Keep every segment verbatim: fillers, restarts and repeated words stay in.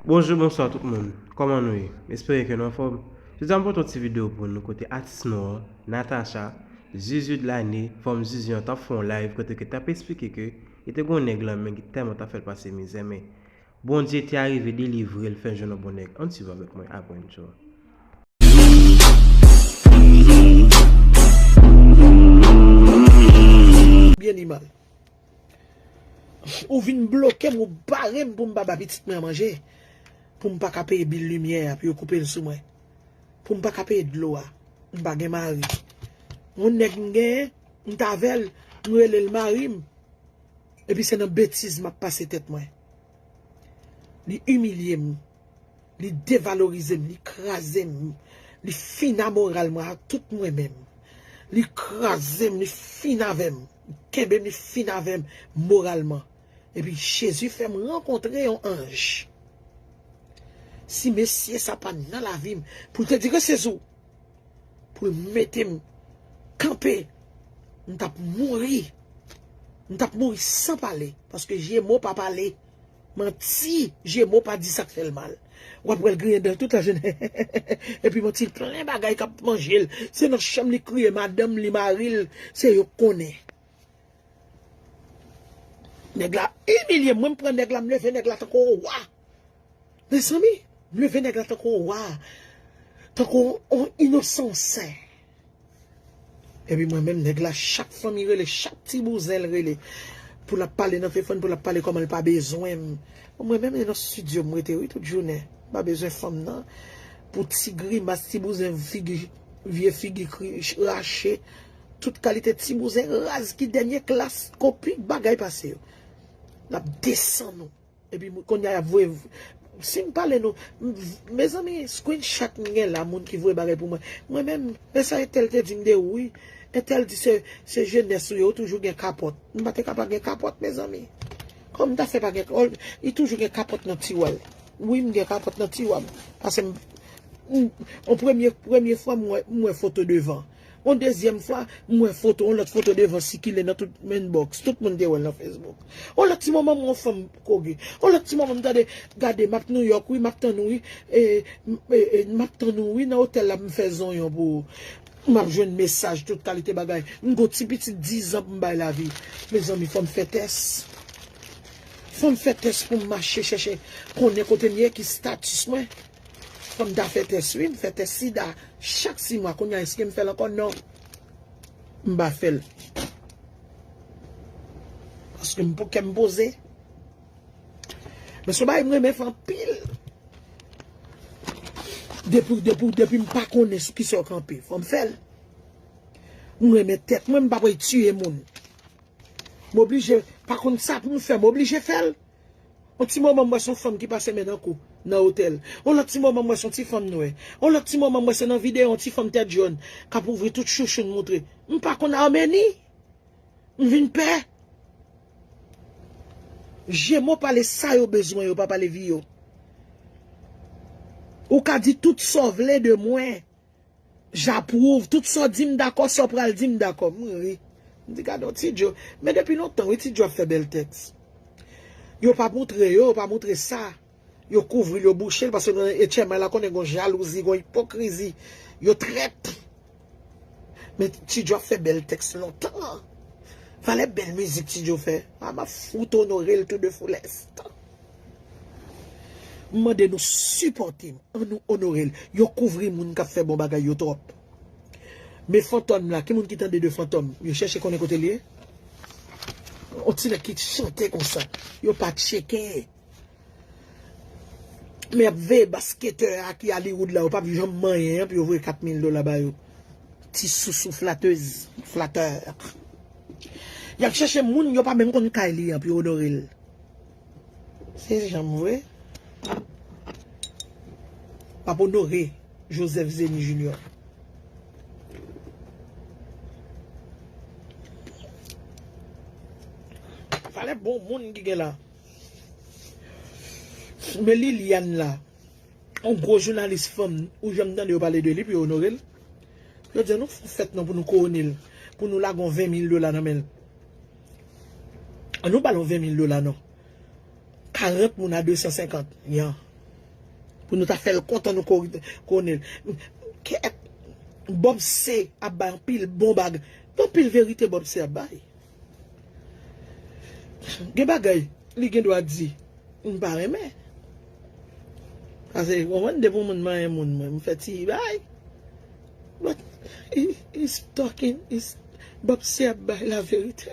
Bonjou, bonswa tout moun. Kòman nou ye? M espere ke nou anfòm. Jodi a m pote yon ti videyo pou nou kote atis nou an, Natacha, Zuzu de l'année, fanm Zuzu an t ap fè yon live kote ke t ap eksplike ke li te gen yon nèg lan men ki tèlman t ap fè l pase mizè, men Bondye te arive delivre l, fè l jwenn yon bon nèg. Ann swiv avèk mwen, apre n tchou. Byen ni mal. Ou vin bloke m, ou bare m pou m pa ba pitit mwen an manje, pou m pa ka peye bil limyè a, pou yo koupe l sou mwen, pou m pa ka peye dlo a, m pa gen mari. Yon nèg m genyen, m t avè l, m rele l mari m, epi se nan betiz m ap pase tèt mwen. Li imilye m. Li devalorize m, li kraze m, li fina moral mwen ak tout mwen menm. Li kraze m, li fin avè m, li kenbe m, li fin avè m moralman. Epi Jezi fè m rankontre yon anj. Si mesye sa pa nan lavi m, pou l te di ke se sou pou l mete m kanpe, m t ap mouri. M t ap mouri san pale, paske Jemo pa pale. Manti, Jemo pa di sa k fè l mal. W ap wè l griyen dan tout lajounen. Epi manti, l plen bagay k ap manje l. Se nan chanm li kriye, madanm li, mari l, se yo k konnen. Nèg la imilye m, mwen m pran nèg la, m leve nèg la tankou yon wa. Mezanmi, m leve nèg la tankou yon wa, tankou yon inosan sen. Epi mwen menm, nèg la, chak fanmi rele, chak ti bouzen l rele. Pou l ap pale nan telefòn, pou l ap pale kòman l pa bezwen m. Mwen menm, e nan estidyo m rete, wi, tout jounen. M pa bezwen fanm nan. Pou ti grimas, ti bouzen, figi, vye figi kri, rache. Tout kalite ti bouzen raz ki dènye klas, kopik bagay pase yo. L ap desann ou. Epi kounye a y ap voye. Si m pale nou, mezanmi, screenshot m gen la, moun ki voye bagay pou mwen. Mwen menm, men sa entèl te di m de ou wi. Entèl di se, se jenès ou ye, ou toujou gen kapòt. M pa te ka pa gen kapòt, mezanmi. Kòman m ta fè pa gen, li toujou gen kapòt nan tiwa l. Wi, m gen kapòt nan tiwa m. Paske m, m, on premye, premye fwa m wè, m wè foto devan. On dezyèm fwa, m wè foto, on lòt foto devan sikile nan tout inbox. Tout moun te wè l nan Facebook. On lòt ti moman, m wè on fanm koge. On lòt ti moman, m tande, gade, m ap Nouyòk, wi, m ap tann ou, wi. E, m, e, e, m ap tann ou, wi, nan otèl la, m fè zonyon pou ou. M ap jwenn mesaj, tout kalite bagay. M gon ti pitit diz an pou m bay lavi. Mezanmi, fò m fè tès. Fò m fè tès pou m mache chèche konnen kote m ye, ki status mwen. Fò m ta fè tès, wi, m fè tès sida. Chak sis mwa, kounye a, èske m fè l ankò? Non. M pa fè l. Paske m pou kè m poze. Men se yon bagay m renmen fè anpil. Depi, depi, depi m pa konnen sou kisa yo kanpe, fò m fè l. M renmen tèt mwen, m pa prè tiye moun. M oblije, pa konn sa pou m fè, m oblije fè l. On ti moman m wè se yon fanm ki pase men nan kou nan otèl. On lòt ti moman m wè se yon ti fanm nwè. On lòt ti moman m wè se nan videyo yon ti fanm tèt jòn k ap ouvri tout chouchoun moutre. M pa konn Armeni. M vin pè. Jemo pale sa yo bezwen, yo pa pale vi yo. Ou ka di tout sa w vle de mwen. J'approuve. Tout sa w di m dakò, sa w pral di m dakò. M ri. M di, gade yon Ti Djo. Men depi lontan, wi, Ti Djo ap fè bèl tèks. Yo pa moutre yo, yo pa moutre sa. Yo kouvri l, yo bouche l, paske nan H M I la konnen gon jalouzi, gon ipokrizi. Yo trèt. Men Ti Djo ap fè bèl tèks lontan. Valè bèl mizik Ti Djo fè. A, m ap fout onore l tou de foulès. M mande nou sipòte m, ann nou onore l. Yo kouvri moun k ap fè bon bagay yo twòp. Men Fantòm la, ki moun ki tande de Fantòm? Yo chèche konnen kote l ye? On ti nèg ki chante konsa. Yo pa tcheke. Men y ap veye basketè a ki Hollywood la, yo p ap janm manyen an, pou yo voye kat mil dola ba yo. Ti sousou flatez, flatè. Y ap chèche moun yo pa menm konn kay li an pou yo onore l. Se janm vre. M ap onore Joseph Zeni Junior. Valè bon moun ki gen la. Men Liliane la, yon gwo jounalis fanm, ou janm tande yo pale de li pou yo onore l? Yo di, "Ann nou fè yon fèt non pou nou kowone l, pou nou lage yon ven mil dola nan men l." Ann nou ba l yon ven mil dola non. Karant moun a de san senkant. Yan. Pou nou ta fè l kontan nou ko- konnen l. Kèt, Bob C ap bay anpil bon bagay. Anpil verite Bob C ap bay. Gen bagay li gen dwa di m pa renmen. Paske, w konprann, depi yon moun manyen moun mwen, m fè ti bay. But he, he's talking, he's, Bob C ap bay la verite.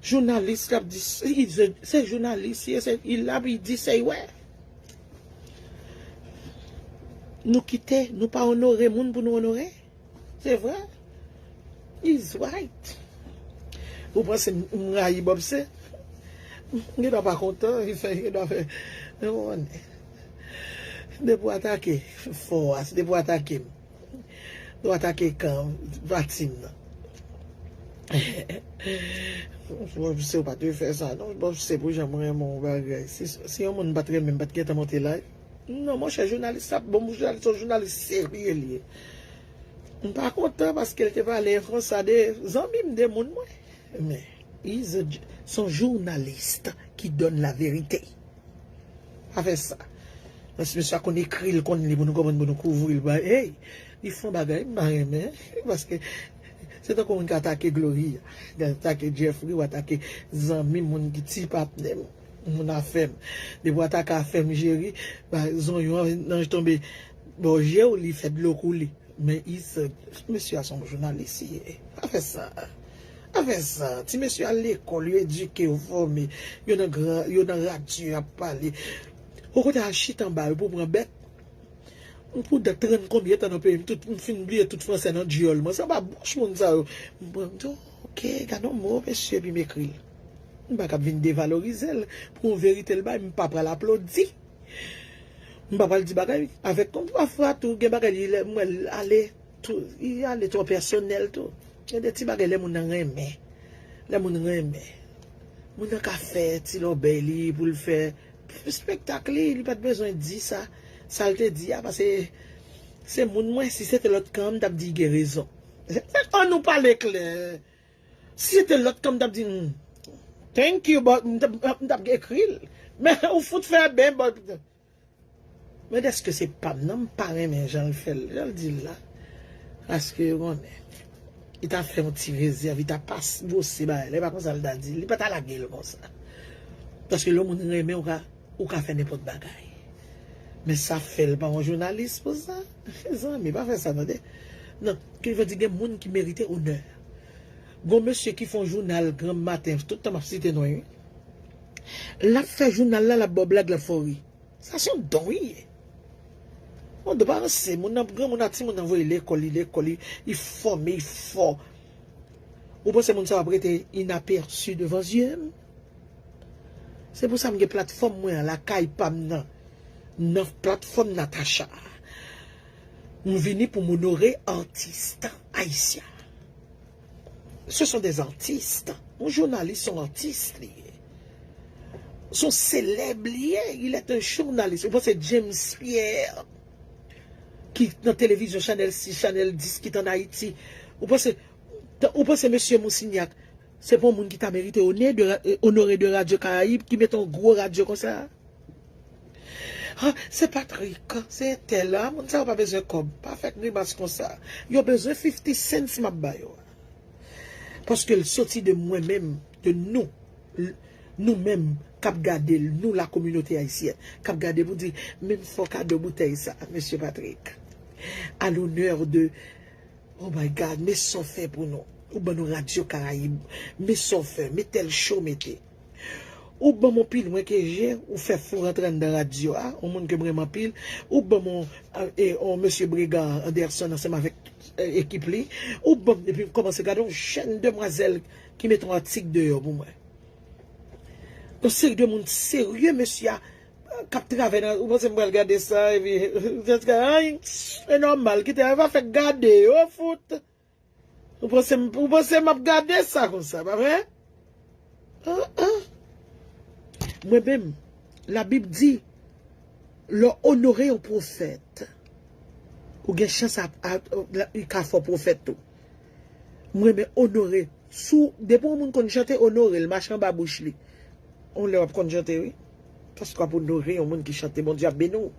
Jounalis k ap di, se jounalis ye, se, il la, il di sa l wè. Nou kite, nou pa onore moun pou nou onore. Se vre. He's right. Ou panse m, m rayi Bob C? M gen dwa pa kontan, li fè, li gen dwa fè. Ou konnen. Depi w atake fò a, depi w atake m, ou atake kan pati m nan. Bob C, ou pa t dwe fè sa, non. Bob C, pou jan m renmen w bagay. Si, si yon moun pa t renmen m, pa t gentan monte live. Non, monchè, jounalis sa, bon, jounalis, se yon jounalis serye li ye. M pa kontan paske l te pale konsa de zanmi m, de moun mwen. Men, he's a j- se yon jounalis ki donn la verite. Pa fè sa. Paske mesye a konn ekri, l konn li pou nou konprann, pou nou kouvri l. Ba, hey, li fè yon bagay, m pa renmen. Paske se tankou moun ki atake Gloria, ki atake Jeffrey, ou atake zanmi, moun ki ti patnè m, moun afè m. Depi w atake afè m, Jerry, ba, zonyon an tonbe bò je w, li fè dlo koule. Men is, mesye a se yon jounalis li ye. Pa fè sa. Pa fè sa. Ti mesye al lekòl, yo edike, yo fòme. Yo nan gran, yo nan radyo, y ap pale. Ou kote al chita anba yo pou pran bèt. M pou dat trant konbyen tan nan peyi m, tout, m fin bliye tout fransè nan dyòl mwen. Se anba bouch moun sa yo. M pran, m di, oke, gade yon mo, mesye, epi m ekri l. M pa kab vin devalorize l. Pou yon verite l bay, m pa pral aplodi. M pa pral di bagay avèk konn pafwa tou gen bagay li lè m wè l ale tou, li ale twò pèsonèl tou. Gen de ti bagay lè moun nan renmen. Lè moun renmen. Moun nan ka fè ti lòbèy li pou l fè espektak li, li pa t bezwen di sa. Sa l te di a, paske se moun mwen, si se te lòt kan, m t ap di l gen rezon. Ann nou pale klè. Si se te lòt kan, m t ap di, "Hmm, thank you, but," m t ap, m t ap ekri l. Men ou fout fè ben, but. Men dèske se pa m nan, m pa renmen jan l fè l, jan l di l la. Paske, ou konnen, li ta fè yon ti rezèv, li ta pas bwose bagay la, e pa konsa l ta di l, li pa ta lage l konsa. Paske lè yon moun renmen, ou ka, ou ka fè nenpòt bagay. Men sa fè l pa yon jounalis pou sa. Mezanmi, pa fè sa, tande. Non, ki vle di gen moun ki merite onè. Gon mesye ki fè yon jounal granm maten, tout tan m ap site non l, wi. L ap fè jounal la, l ap ba w blag, l ap fè w ri. Sa se yon don wi. Yon don pa ranse. Moun nan granmoun a timoun nan voye lekòl, li lekòl, li, li fòme, li fò. Ou panse moun sa ap rete inaperçu devan zye m? Se pou sa m gen platfòm mwen an lakay pa m nan, nan platfòm Natacha. M vini pou m onore atis ayisyen. Ce sont des artistes. Yon jounalis se yon atis li ye. Se yon selèb li ye. Il est un journaliste. Ou panse James Pierre ki nan televizyon Chanèl sis, Chanèl dis ki t ann Ayiti? Ou panse, ou panse mesye Moussignac se pa yon moun ki ta merite one de ra- onore de Radyo Karayib, ki mete yon gwo radyo konsa? Ah, se Patrick, se entèl. Ah, moun sa yo pa bezwen kòb. Pa fè grimas konsa. Yo bezwen fifty cents m ap ba yo. Paske l soti de mwen menm, de nou. L- nou menm k ap gade l, nou la kominote ayisyèn, k ap gade pou di, men m fè w kado boutèy sa, mesye Patrick. À l'honneur de, oh my God, men sa w fè pou nou. Ou ban nou Radyo Karayib. Men sa w fè, men tèl cho w mete. Ou ban m yon pi lwen ke je, ou fè fou rantre anndan radyo a, yon moun ke m renmen anpil. Ou ban m yon, e, yon mesye Bregard Anderson ansanm avèk, e, ekip li. Ou ban m, epi m kòmanse gade yon jèn demwazèl ki mete yon atik deyò pou mwen. Yon seri de moun serye, mesye a, k ap travay nan, ou panse m pral gade sa, epi, e nòmal, kite, pa fè gade, yo fout. Ou panse m, ou panse m ap gade sa konsa, pa vre? Ah, ah. Mwen menm, Labib di, lè w onore yon pwofèt, ou gen chans a, a, a, li ka fè w pwofèt tou. Mwen renmen onore. Sou, depi yon moun konn chante, onore l, mache anba bouch li. On lè w ap konn chante, wi. Paske w ap onore yon moun ki chante, Bondye ap beni w.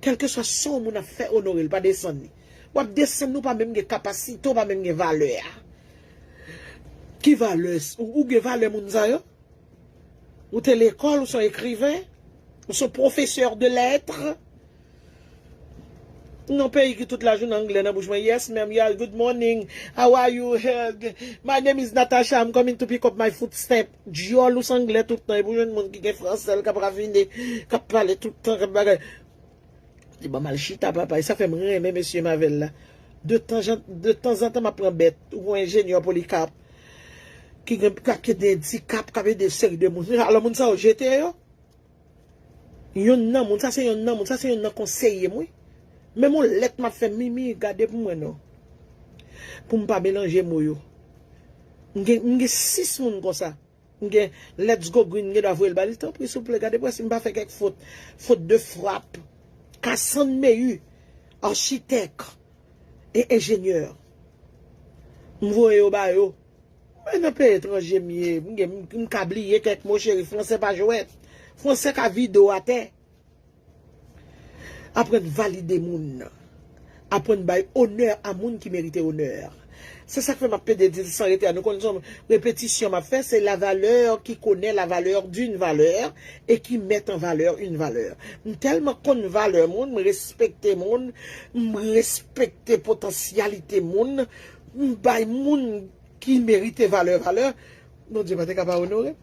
Kèlkeswa sa yon moun ap fè, onore l, pa desann li. W ap desann li, ou pa menm gen kapasite, ou pa menm gen valè a. Ki valè? Ou, ou gen valè moun sa yo? Ou te lekòl, ou se yon ekriven, ou se yon pwofesè de lèt. Nan peyi ki tout lajounen anglè nan bouch mwen. Yes, ma'am, yeah, good morning. How are you? Eh, my name is Natasha. I'm coming to pick up my food stamp. Dyòl, ou se anglè tout tan. Epi w jwenn moun ki gen fransè l k ap ravine, k ap pale tout tan, k ap bagay. Li ban m al chita, papa. E sa fè m renmen mesye m avè l la. De tan, de tanzantan, m ap pran bèt. Ou wè enjenyè Polikap ki gen, k ap ede andikap, k ap ede seri de moun. Alò, moun sa yo jete yo. Yonn nan moun, sa se yonn nan moun, sa se yonn nan konseye m, wi. Menm yon lèt m ap fè, Mimi, gade pou mwen non. Pou m pa melanje mo yo. M gen, m gen sis moun konsa. M gen Let's Go Green, m gen dwa voye l ba li. Tanpri, souple, gade pou wè si m pa fè kèk fot. Fot de frap. Kasann Meyu, achitèk e enjenyè. M voye yo ba yo. Men nan peyi etranje m ye, m gen, m, m ka bliye kèk mo, cheri. Fransè pa jwèt. Fransè ka vide w atè. Aprann valide moun. Aprann bay onè a moun ki merite onè. Se sa k fè m ap pede di l san rete a. Nou konn se yon repetisyon m ap fè, c'est la valeur qui connaît la valeur d'une valeur et qui met en valeur une valeur. M tèlman konn valè moun, m respekte moun, m respekte potansyalite moun, m bay moun ki merite valè, valè, Bondye pa te ka pa onore.